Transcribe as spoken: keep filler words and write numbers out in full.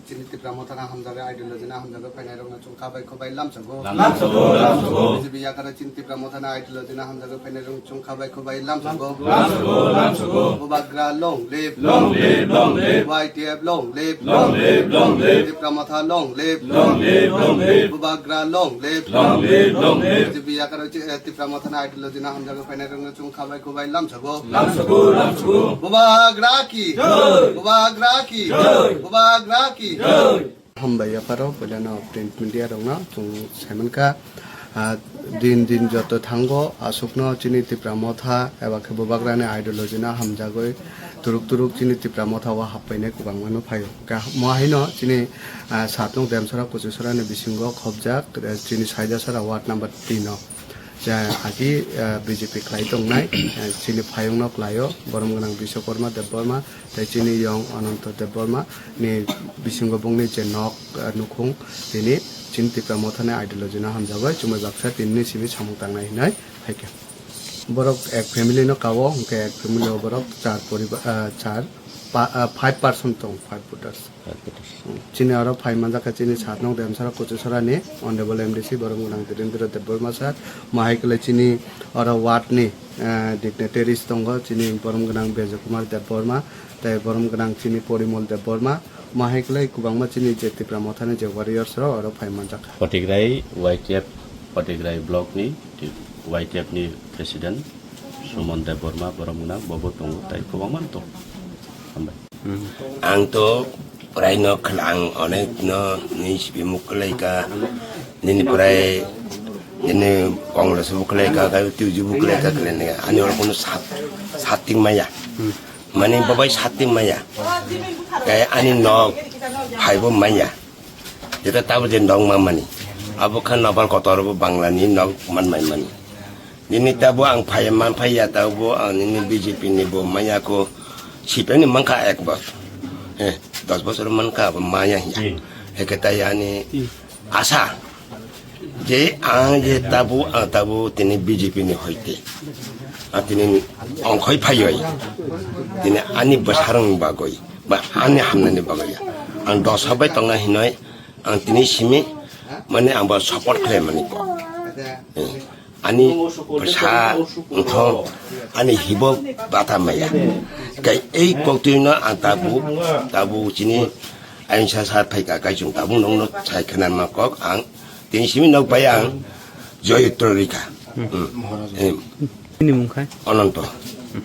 Chini Tipra Motha no hamjagwi, ideology no hamjagwi phainairokno chwng kha bai khubai lamsago. Lamsago, lamsago. B J P yakarwi chini Tipra Motha no ideology no hamjagwi phainairokno chwng kha bai khubai lamsago. Lamsago, lamsago. Bubagra long live. Long live, long live. Y T F long live. Long live, long live. Tipra Motha long live. Long live, long live. Bubagra long live. Long live, long live. B J P yakarwi chi-, eh, Tipra Motha no ideology no hamjagwi phainairokno chwng kha bai khubai lamsago. Lamsago, lamsago. Bubagra ki. Jai. Bubagra ki. Jai. Bubagra ki. Jai. Hambai yapharo, puilano print media rokno chwng saimankha, ah, din din joto thango, aswkno chini Tipra Motha eba khe Bubagrani ideology no hamjagwi turuk turuk chini Tipra Motha o happainai kwbangma no phaio. Ka-, mo haino chini, ah, satnok Demsara Kuchusarani bisingo khobjak, eh, chini Saidasara ward number tin o. Je agi, eh, B J P khlai tongnai, eh, chini phayungno khlaio, borom gwnang Biswakarma Debbarma, tei chini yong Ananto Debbarma ni bisingo bongni je nok, eh, nukhung, tini chini Tipra Mothani ideology no hamjagwi chumui baksa tinini simi samung tangnai hinwi phaikha. Borok ek family no kao, hwnkhe ek family o borok char poriba-, eh, char pa-, eh, five person tong, five voters. Chini oro phai manjak kha chini satnok Demsara Kuchusarani Honorable M D C borom gwnang Dhirendra Debbarma sir, mahai kwlai chini oro ward ni, eh, dignitaries tongo, chini borom gwnang Bejo Kumar Debbarma, tei borom gwnang chini Porimol Debbarma, mahai kwlai kwbangma chini je Tipra Mothani je warriors rok oro phai manjak kha. Patigrai Y T F, Patigrai block ni Y T F ni president Suman Debbarma borom gwnang, bobo tongo, tei kwbangma tongo. Hambai. Ang to prai no khela, ang onek no ni sibi muk kwlai ka, nini prai nini Congress muk kwlai ka, kai tuju muk kwlai ka kwlai ne, ani oro kono sat, sat ting maya. Mani babai sat ting maya. Kai ani nok phaibo maya. Jeta tabo je nok ma mani. Abo khan nokbar kotor bo Bangla ni nok man mai mani. Nini tabo ang phai man phai ya, tabo ang nini B J P ni bo maya ko C P M ni mankha ek bosor. Eh, dos bosor mankha abo maya ya. Hmm. Eke tai ani Hmm. asa je ang je tabo, ang tabo tini B J P ni hoite. Ang tini ongkhoi phai oi. Tini ani bwsarang bagoi, ba ani hamnani bagoi ya. Ang dosa bai tongna hinoi, ang tini simi, mane ang bo support khlai mani ko. Eh. Ani bwsa wngkha, ani hibo bata maya. Kai ei koktwino ang tabuk, tabuk chini ayungsa sar phaika kai chwng tabuk nokno sai khna ma kok ang tini simi nok bai ang joy utro rikha. Hmm. Hmm. Em. Nini mung khai? Ananto. Hmm.